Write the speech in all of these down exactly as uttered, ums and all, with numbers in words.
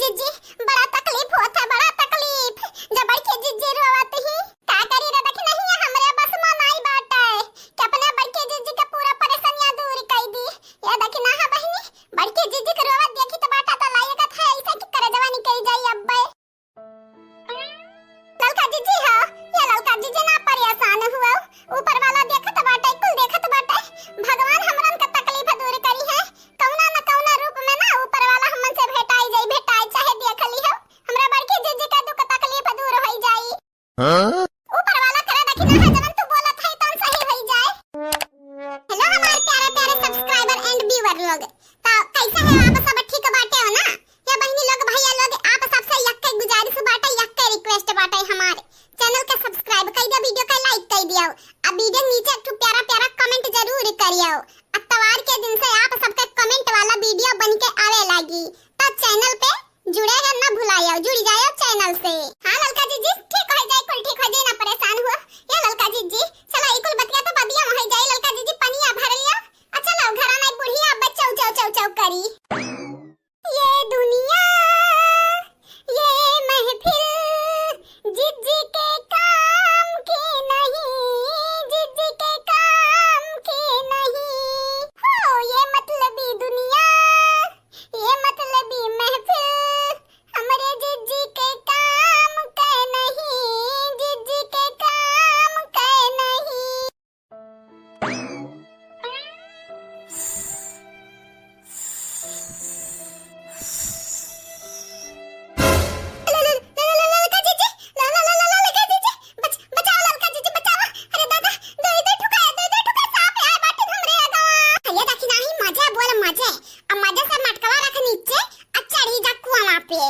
जिज्जी, बड़ा तकलीफ होत है, बड़ा तकलीफ। जब बड़की जिज्जी रोवत ही, का करी रे, देखी नहीं है, हमरे बस में नाई बाटे कि अपने बड़की जिज्जी के पूरा परेशानियां दूर कर दी। ये देखी ना है बहिनी, बड़की जिज्जी के रोवत देखी तो बाटा तो लायकत है ऐसे कि करे जवानी करी जाई अब्बे। ललका जिज्जी हो, ये ललका जिज्जी ना परेशान हुआ, ऊपर वाला देखत बाटे, कुल देखत बाटे। भगवान हमरन के तकलीफ दूर करी है, कौना न कौना रूप में ना ऊपर वाला हमन से भेटाई जाई, भेटाई चाहे देख ली हो, हमरा बड़की जिज्जी का दुख तकलीफ दूर होई जाई। हाँ? ऊपर वाला करे देखी ना है, जवन तू बोलत है तौन सही होई जाए। Hello हमार प्यारे प्यारे subscriber and viewer लोग, तो कैसे है आप सब, ठीक बाटे हो ना? या बहिनी लोग, भैया लोग, आप सबसे यक्के गुजारिश बाटे, यक्के request बाटे हमार, channel के subscribe कर दियो, video के like कर दियो, अब video नीचे एक ठो प्यारा प्यारा comment जरूर करियो। अतवार के दिन से आप सबके comment वाला video बन के आवे लागी, तो channel पे जुड़े रहन ना भुलायो, जुड़ जायो channel से। हाँ ललका जिज्जी, ठीक हो जाए, कुल ठीक हो जाए, ना परेशान हुआ। या ललका जिज्जी, चला ई कुल बतिया तो बदिया में हो जाए, ललका जिज्जी पनिया भर लिया, आ चलो घर में बुढ़िया अब चौ चौ चौ चौ करी। ये दुनिया, ये महफिल, जिज्जी के काम की नहीं, जिज्जी के काम की नहीं। हो, ये मतलबी दुनिया, ये मतलबी महफिल, हमरे जिज्जी के काम के नहीं, जिज्जी के काम के नहीं। ल-, ल-, ल-, ल-, ललका जीजी, ल-, ल-, ल-, ल-, ललका जीजी, बच-, बचाओ ललका जीजी, बचाओ। अरे दादा, दो, दो ठुका, दो, दो ठुका सांप आए बाटे हमरे आगा। अरे देखी नाही, मजे बोल मजे। अब मजे से मटकवा रख नीचे, आ चढ़ी जा कुआं पे।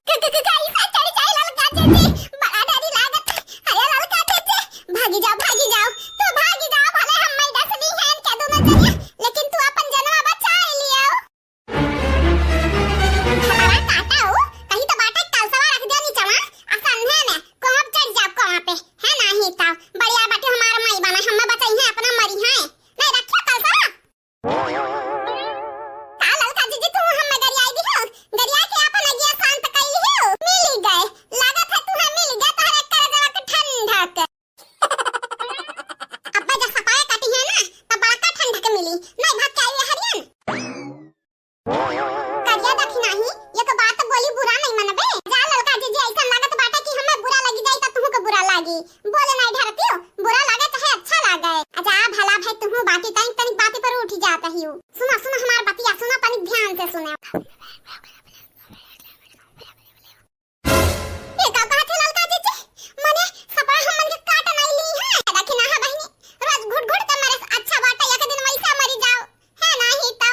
क-, क-, क-, कैसे चढ़ जाए ललका जीजी? बड़ा डरी लागत है। अरे ललका जीजी, भागी जाओ, भागी जाओ, तू भागी जाओ, भले हम मैं डसनी है इनके दोनों जने, लेकिन तू अपन जनवा बचा लियो। हमारा काटा हो, कहीं तो बाटे कलसवा रख दियो नीचवा, आ संधे में कोहब चढ़ जाओ कोहा पे, है नाही तो बढ़िया बाटे हमार माई बना, हमें बचाई है अपना मरी है, नहीं रखियो कलसवा। का ललका जीजी तू हम्मे गरियाई दिहो? गरिया के आपन अगिया शांत कइली हो? मिल गए। लागत है तुहे मिल गए तोहरे करजवा के ठंडक। अब्बे जब सपाए काटी है ना, तब बड़का ठंडक मिली। नहीं भाग के आई हरियन। करिया दखिनाही, एक बात बोली बुरा नहीं मनबे। जा ललका जीजी ऐसन लागत बाटे कि हम्मे बुरा लगी जाई त तुहू के बुरा लागी। बोले नहीं डरतियो, बुरा लागे चाहे अच्छा लागे। अच्छा भला भाई तुहू बाटी तनी तनी बाती पर उठी जात हियो। सुनो, सुनो हमार बतिया, सुनो तनी ध्यान से सुनो। ये का कहत है ललका जीजी? मने सपा हमन के काट नहीं ली है। देखी ना है बहिनी, रोज घुट घुट के मरे से अच्छा बाटे एक दिन वैसा मरी जाओ। है नाही तो।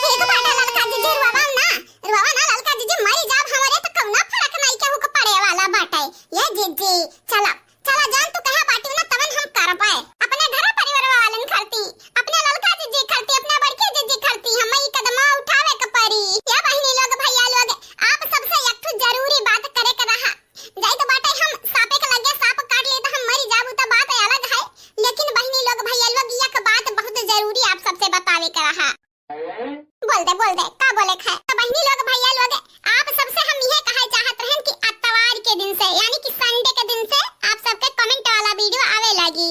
ठीक बाटे ललका जीजी, रोवा ना, रोवा ना ललका जीजी, मरी जाब हमरे तो कौनो फर्क नहीं केहू के पड़े वाला बाटे। ये जीजी, चला, चला, जौन तू कहे बाटी ना, तवन हम करबे। अपने घर परिवार वालन खरती, अपने ललका जीजी खरती, अपने बड़की जीजी खरती, हमें ई कदमा उठावे के पड़ी। या बहिनी लोग, भैया लोग, आप सबसे एक ठो जरूरी बात करे के रहा। जाई तो बाटे हम सापे के लगे, साप काट ले तो हम मरी जाबू, तो बात अलग है, लेकिन बहिनी लोग, भैया लोग, एक बात बहुत जरूरी आप सबसे बतावे के रहा। बोल दे, बोल दे, का बोले के है? तो बहिनी लोग, भैया लोग, आप सबसे हम यह कहे चाहत रहन कि अतवार के दिन से, यानी कि Sunday के दिन से आप सबके comment वाला video आवे लागी।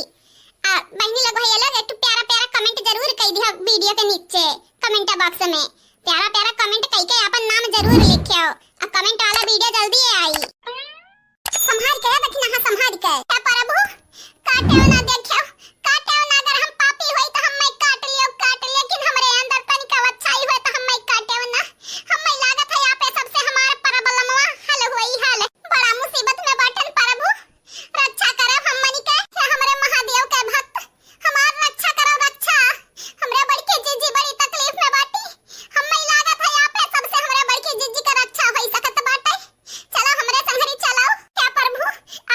आ, बहिनी लोग, भैया लोग, एक ठो प्यारा प्यारा comment जरूर कर दिया video के नीचे comment box में। प्यारा प्यारा comment कई के अपन नाम जरूर लिखियो। आ comment वाला video जल्दी आई। संभाल के, देखी ना, हाँ, संभाल के। हे प्रभु, काटे ना देखियो, काटे ना, अगर हम पापी होई तो हम्मे काट लियो, काट, लेकिन हमरे अंदर तनिका अच्छाई होई तो हम्मे काटे ना। हम्मे लागत है यहाँ पे सबसे हमार problemवा हल होई हल। बड़ा मुसीबत में बाटन प्रभु, रक्षा करब हमनी के, हे हमरे महादेव के भक्त, हमार रक्षा करब रक्षा। हमरे बड़की जीजी बड़ी तकलीफ में बाटी, हम्मे लागत है यहाँ पे सबसे हमरे बड़की जीजी के रक्षा होई सकत बाटे। चला हमरे संघरी चलाओ। हे प्रभु,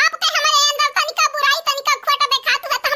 आपके हमरे अंदर तनिका बुराई, तनिका खोट देखात हुआ तो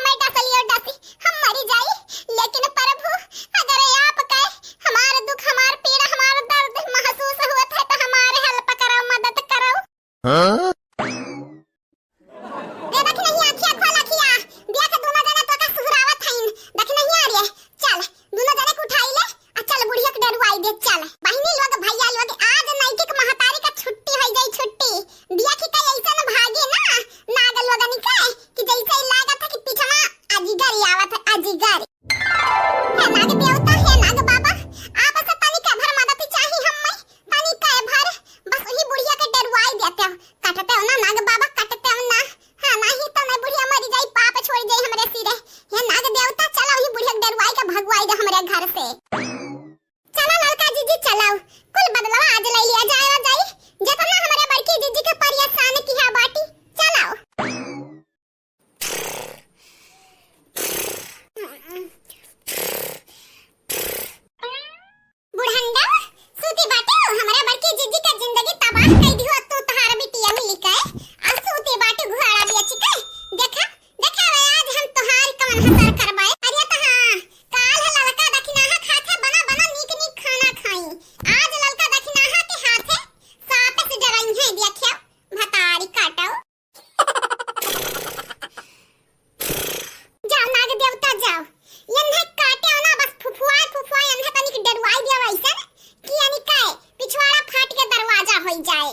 घर से। चला ललका जीजी चलाओ, कुल बदलवा आज ले लिया जाए और जाई, जितना हमरे बड़की जीजी के परेशान किहा बाटी। चलाओ। बुढ़ंडा, सूती बाटे हो, हमरा बड़की जीजी का जिंदगी तबाह कर दिहो तू, तोहार बिटिया मिली के। आ सूती बाटे घुआड़ा बेच के। देखा, देखा रे, आज हम तोहार कवन हसर करबाए। अरे तो हाँ, काल ललका दखिनाहा खाथे, बना बना नीक नीक खाना खाई। आज ललका दखिनाहा के हाथे सापे से डराई है, देखियो, भतारी काटो। जाओ नाग देवता जाओ, यन्हे काटे ना बस फुफुआए फुफुआए यन्हे तनिक डरुआई दिया वैसन कि यानी काहे पिछवाड़ा फाट के दरवाजा होई जाए।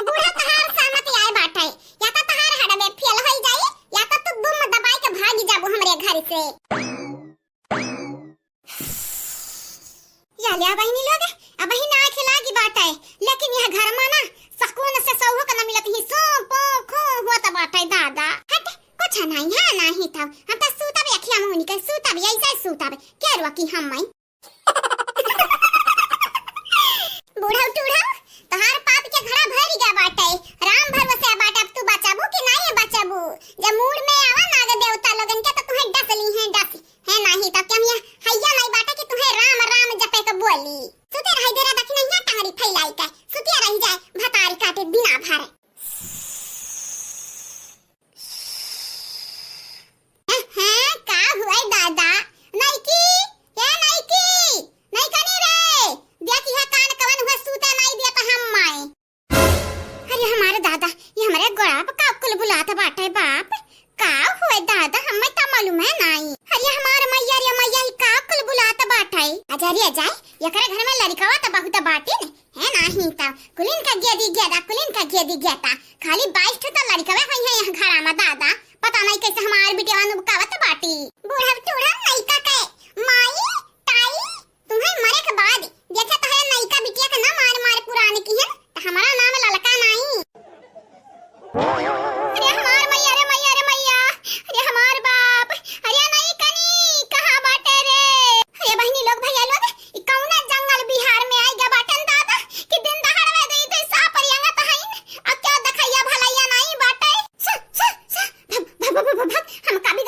बूढ़ा तहार सामत आए बाटे, या तो तहार हडबे फेल होई जाई, या तो तू दुम दबाई के भागी जाबू हमरे घर से। या ले बहिनी लोग, अब बहिन आँख लागी बाटे, लेकिन यह घर में ना सकून से सौहक न मिलत ही, सो पो खो हुआ त बाटे दादा। हट, कुछ नहीं है, नहीं था। हम तो सूतब अखिया मुनी के सूतब, ऐसे सूतब। के रोकी हम माई? बूढ़ा टूढ़ा, तोहार पाप के घड़ा भर गया बाटे। राम भरोसे बाटे, अब तू बचाबू कि नहीं बचाबू? जब मूड में आवा नाग देवता लोगन के तो तुम्हें डस ली हैं, डस। है नाही तो क्या हिया हैया नहीं बाटे कि तुहे राम राम जपे के बोली। सुते रही दे रे दखिनहिया टंगरी फैलाई के, सुतिया रही जाए भतारी काटे दिना भर। हैं, का हुए दादा? नइकी, ए नइकी, नइकनी रे, देख इहे कान कवन हुए सूते नहीं देत हम माई। अरे हमारे दादा, ये हमारे गोड़ा पे का कुल बुलात बाटे बाप? का हुए दादा, हमें तो मालूम है नाई। अरे हमार मैया रे मैया, ई का कुल बुलात बाटे? अजा रे अजा, एकरे घर में लड़िकवा तो बहुत बाटे ने, है नाही तो। कुलिन का गेदी गेदा, कुलिन का गेदी गेदा। खाली बाईस ठो तो लड़िकवे होई है यहाँ घरा में दादा। पता नहीं कैसे हमार बिटिया नुबकावत बाटी। बूढ़ा टूढ़ा नइका के माई, ताई, तुम्हें मरे के बाद देखे तोहरे नइका बिटिया के ना मार मार पुरान किहन, त हमारा नाम ललका नाई। अरे हमार मैया रे मैया रे मैया, अरे हमार बाप, अरे नइकनी कहाँ बाटे रे? अरे बहिनी लोग, भैया लोग, ई कौना जंगल बिहार में आई गया बाटन दादा कि दिन दहाड़ में दे दे सा परियंगा तहइन, अब क्या देखैया भलैया नाई बाटे। छ, छ, छ, भग, भग, भग, भग, भग, हम कभी